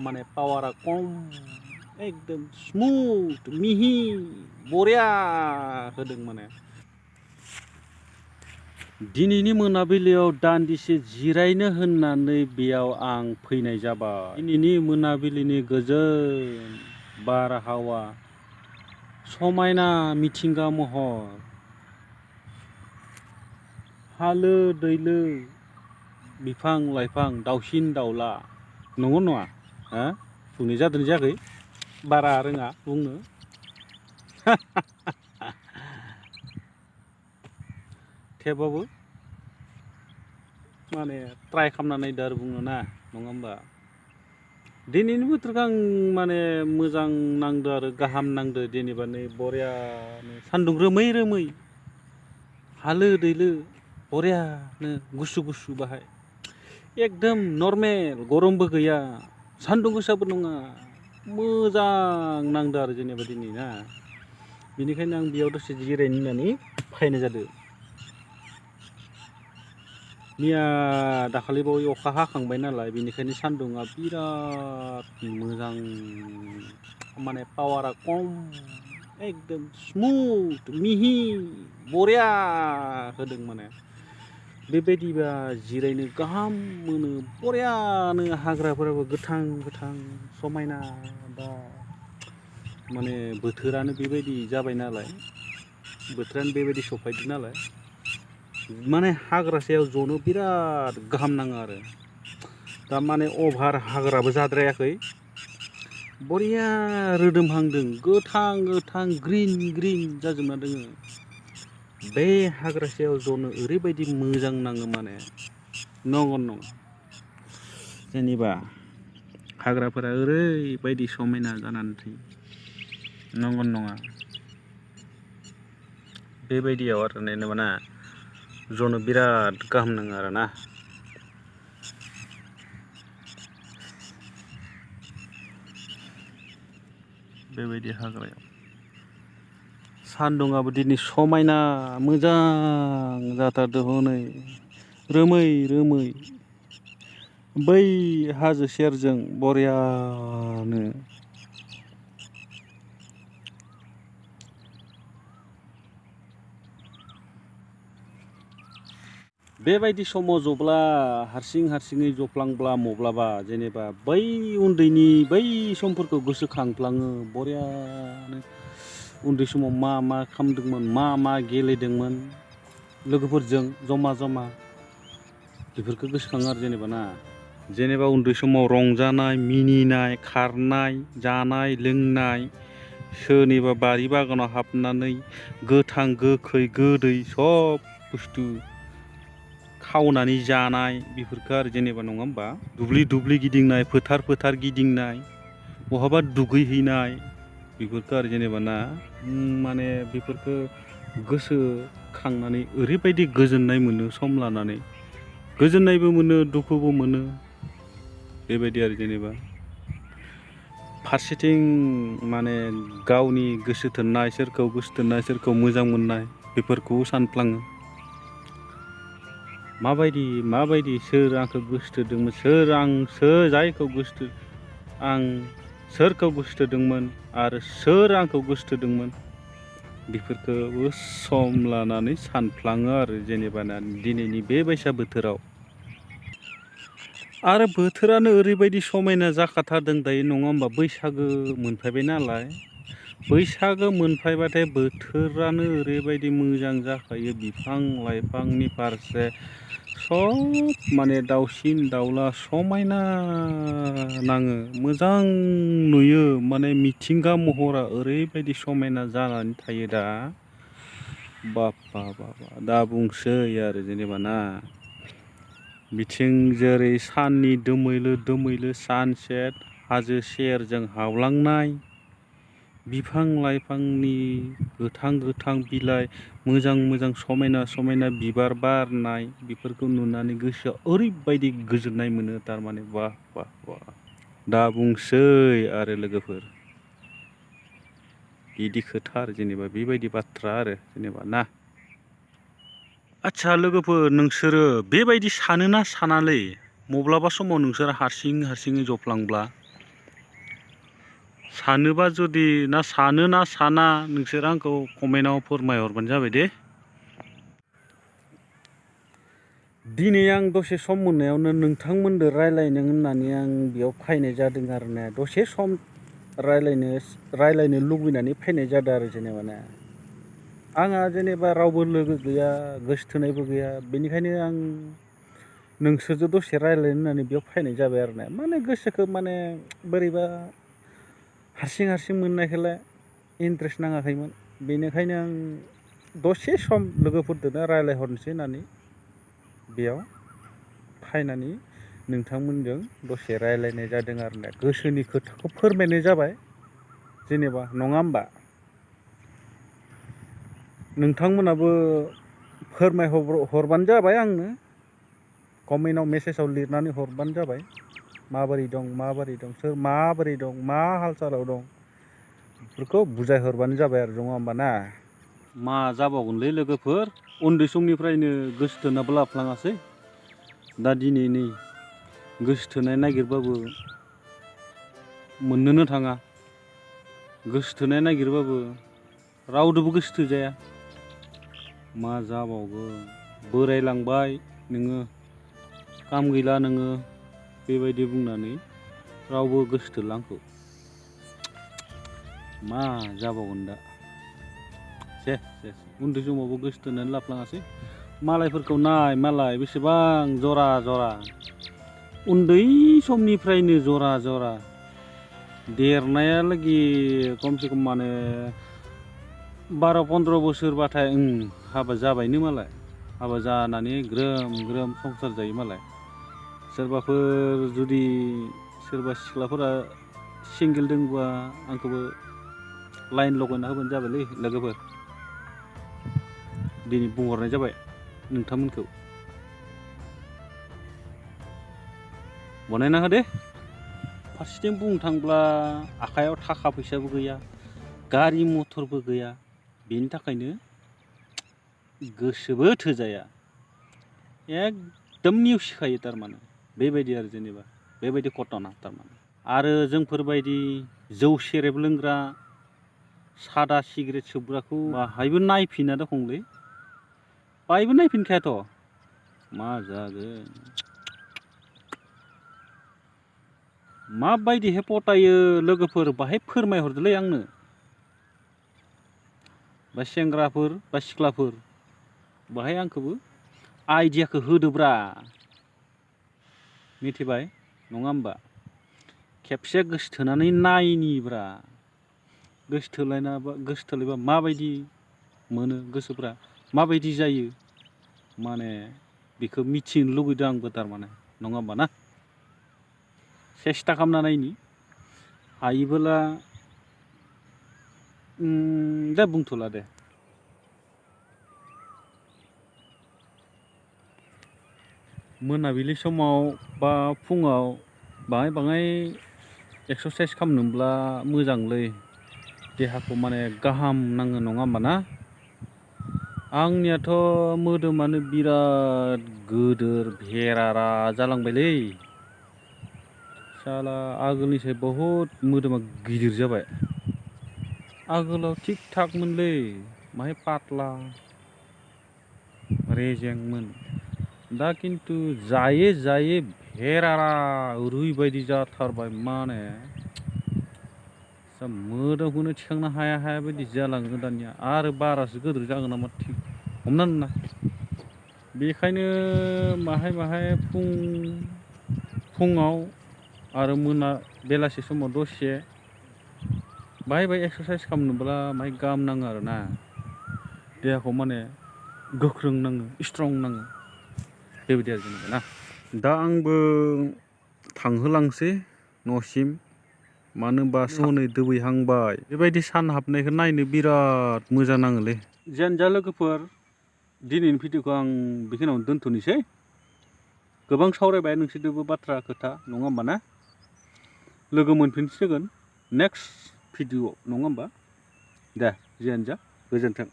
माने पावारा कम एकदम स्मुथ मिहि बरिया होदों माने दिनैनि मोनाबिलियाव दान्दिसे जिरायनो होननानै बेयाव आं फैनाय जाबाय। दिनैनि मोनाबिलिनि गोजोन बारहावा समायना मिथिंगा महर हालो दैलो बिफां लाइफां दाउसिन दाउला नंगौ नङा हा बुंनाय जादों जायाखै बारा रोङा बुंनो थेवबाबो माने ट्राइ खालामना नायदो आरो बुंनो ना नङा होमबा दिनैनि बोथोरखौ आं माने मोजां नांदो आरो गाहाम नांदो जेनेबा नै बरियानो सान्दुं रोमै रोमै हालो दैलो बरियानो गुसु गुसु बाहाय एकदम नर्मेल गरमबो गैया सान्दुं गोसाबो नङा मोजां नांदो आरो जेनेबा दिनै ना बेनिखायनो आं बेयाव दसे जिरायनो होननानै फैनाय जादों। मैया दाखालि बावै अखा हाखांबाय नालाय बेनिखायनो सान्दुंआ बिराद मोजां माने पावारा कम एकदम स्मुथ मिहि बरिया होदों माने बेबायदिबा जिरायनो गाहाम मोनो बरियानो हाग्राफोराबो गोथां गोथां समायना दा माने बोथोरानो बेबायदि जाबाय नालाय बोथोरानो बेबायदि सफायदों नालाय माने हाग्रा सायाव जनो बिराद गाहाम नाङो आरो दा माने अभार हाग्राबो जाद्रायाखै बरिया रोदोमहांदों गोथां गोथां ग्रिन ग्रिन जाजोबना दोङो बे हाग्रा सायाव जनो ओरैबायदि मोजां नाङो माने नंगौ नङा जेनेबा हाग्राफोरा ओरैबायदि समायना जानानै थायो नंगौ नङा बेबायदियाव आरो जेनेबा ना जनो बिराद गाहाम नाङो आरो ना बेबायदि हाग्रायाव सान्दुंआबो दिनै समायना मोजां जाथारदों हनै रोमै रोमै बै हाजो सेरजों बरियानो बेबायदि समाव जब्ला हारसिङै जफ्लांब्ला मब्लाबा जेनेबा बै उन्दैनि बै समफोरखौ गोसोखांफ्लाङो बरियानो उन्दै समाव मा खालामदोंमोन मा गेलेदोंमोन लोगोफोरजों जमा जमा बेफोरखौ गोसोखाङो आरो जेनेबा उन्दै समाव रंजानाय मिनिनाय खारनाय जानाय लोंनाय सोरनिबा बारि बागानाव हाबनानै गोथां गोखै गोदै सब बुस्थु खावनानै जानाय बेफोरखौ आरो जेनेबा नङा होमबा दुब्लि गिदिंनाय फोथार गिदिंनाय बहाबा दुगैहैनाय बेफोरखौ आरो जेनेबा ना माने बेफोरखौ गोसोखांनानै ओरैबायदि गोजोननाय मोनो सम लानानै गोजोननायबो मोनो दुखुबो मोनो बेबायदि आरो जेनेबा फारसेथिं माने गावनि गोसो थोननाय सोरखौ मोजां मोननाय बेफोरखौ सानफ्लाङो माबायदि सोर आंखौ गोसोथोदोंमोन आं सोरखौ गोसोथोदोंमोन आरो सोर आंखौ गोसोथोदोंमोन बेफोरखौबो सम लानानै सानफ्लाङो आरो जेनेबा ना दिनैनि बे बायसा बोथोराव आरो बोथोरानो ओरैबायदि समायना जाखाथारदों दायो नङा होमबा बैसागो मोनफायबाय नालाय बैसागो मोनफायबाथाय बोथोरानो ओरैबायदि मोजां जाखायो बिफां लाइफांनि फारसे सब माने दाउसिन दाउला समायना नाङो मोजां नुयो माने मिथिंगा महरा ओरैबायदि समायना जानानै थायो दा बाबा दा बुंसै आरो जेनेबा ना बिथिं जेरै साननि दोमैलो सानसेट हाजो सेरजों हावलांनाय बिफां लाइफांनि गोथां बिलाइ मोजां समायना बिबार बारनाय बेफोरखौ नुनानै गोसोआ ओरैबायदि गोजोननाय मोनो थारमाने वाह दा बुंसै आरो लोगोफोर बिदि खोथा आरो जेनेबा बेबायदि बाथ्रा आरो जेनेबा ना आच्छा लोगोफोर नोंसोरो बेबायदि सानोना सानालै मब्लाबा समाव नोंसोर हारसिङै जफ्लांब्ला सानोबा जुदि ना सानो ना साना नोंसोर आंखौ कमेन्टआव फोरमायहरबानो जाबाय दे। दिनै आं दसे सम मोननायावनो नोंथांमोनजों रायलायनो होननानै आं बेयाव फैनाय जादों आरोना। दसे सम रायलायनो लुबैनानै फैनाय जादों आरो जेनेबा ना। आंहा जेनेबा रावबो लोगो गैया, गोसोथोनायबो गैया, बेनिखायनो आं नोंसोरजों दसे रायलायनो होननानै बेयाव फैनाय जाबाय आरोना। माने गोसोखौ माने बोरैबा हारसिं मोननायखौलाय इन्ट्रेस्ट नाङाखैमोन, बेनिखायनो आं दसे सम लोगोफोरजोंनो रायलायहरनोसै होननानै बेयाव फैनानै नोंथांमोनजों दसे रायलायनाय जादों आरोना। गोसोनि खोथाखौ फोरमायनाय जाबाय जेनेबा, नङा होमबा? नोंथांमोनाबो फोरमायहरबानो जाबाय आंनो, कमेन्टआव मेसेजाव लिरनानै हरबानो जाबाय माबोरै दं, सोर माबोरै दं, मा हाल सालाव दं, बेफोरखौ बुजायहरबानो जाबाय आरो, नङा होमबा ना? मा जाबावगोनलै लोगोफोर, उन्दै समनिफ्रायनो गोसोथोनाबो लाफ्लाङासै, दा दिनै नै गोसोथोनाय नागिरबाबो मोननोनो थाङा, गोसोथोनाय नागिरबाबो रावदोबो गोसोथोजाया। मा जाबावगोन, बोरायलांबाय नोङो, काम गैला नोङो, बेबायदि बुंनानै रावबो गोसोथोला आंखौ। मा जाबावगोन दा? सेस उन्दै समावबो गोसोथोनानै लाफ्लाङासै। मालायफोरखौ नाय, मालाय बेसेबां जरा उन्दै समनिफ्रायनो जरा देरनायालागि खमसे खम माने 12-15 बोसोरबाथाय हाबा जाबायनो मालाय। हाबा जानानै ग्रोम संसार जायो मालाय। सोरबाफोर जुदि सोरबा सिख्लाफोरा सिंगेल दंबा आंखौबो लाइन लगायना होबानो जाबायलै लोगोफोर। दिनै बुंहरनाय जाबाय नोंथांमोनखौ। बनायना हो दे। फारसेथिं बुंनो थांब्ला आखायाव थाखा फैसाबो गैया, गारि मथरबो गैया, बेनि थाखायनो गोसोबो थोजाया, एकदम नेवसिखायो थारमाने। बेबायदि आरो जेनेबा, बेबायदि घटना थारमाने। आरो जोंफोरबायदि जौ सेरेब लोंग्रा, सादा सिगारेट सोबग्राखौ बाहायबो नायफिना दखंलै, बाहायबो नायफिनखायाथ'। मा जागोन, माबायदिहाय पटायो लोगोफोर, बाहाय फोरमायहरदोलै आंनो। बा सेंग्राफोर बा सिख्लाफोर, बाहाय आंखौबो आइडियाखौ होदोब्रा, मिथिबाय, नङा होमबा? खेबसे गोसोथोनानै नायनिब्रा, गोसोथोलायबा माबायदि मोनो गोसोफ्रा, माबायदि जायो, माने बेखौ मिथिनो लुबैदों आंबो थारमाने, नङा होमबा ना? सेस्था खालामना नायनि, हायोबोला दे बुंथ'ला दे। मोनाबिलि समाव बा फुङाव बाङाय एक्सारसाइस खालामनोब्ला मोजांलै, देहाखौ माने गाहाम नाङो, नङा होमबा ना? आंनियाथ' मोदोमानो बिराद गोदोर भेरारा जालांबायलै। साला आगोलनिसाय बहुद मोदोमा गिदिर जाबाय। आगोलाव थिग थाकमोनलै, माहाय पातला रेजेंमोन। दा खिन्थु जायै भेरारा ओरैबायदि जाथारबाय, माने मोदोमखौनो थिखांनो हाया बायदि जालाङो दानिया। आरो बारासो गोदोर जागोन नामा थिग हमनानै मोना। बेखायनो माहाय फुङाव आरो बेलासि समाव दसे बाहाय एक्सारसाइस खालामनोब्ला माहाय गाहाम नाङो आरोना। देहाखौ माने गोख्रों नाङो, स्ट्रं नाङो, बेबायदि आरो जेनेबा ना। दा आंबो थांहोलांसै न'सिम, मानो होनबा हनै दोबैहांबाय। बेबायदि सान हाबनायखौ नायनो बिराद मोजां नाङोलै। जियानो जा लोगोफोर, दिनैनि भिडिअखौ आं बेखिनियावनो दोनथ'नोसै। गोबां सावरायबाय नोंसोरजोंबो बाथ्रा खोथा, नङा होमबा ना? लोगो मोनफिनसिगोन नेक्स्ट भिडिअ, नङा होमबा? दे जियानो जा, गोजोन्थों।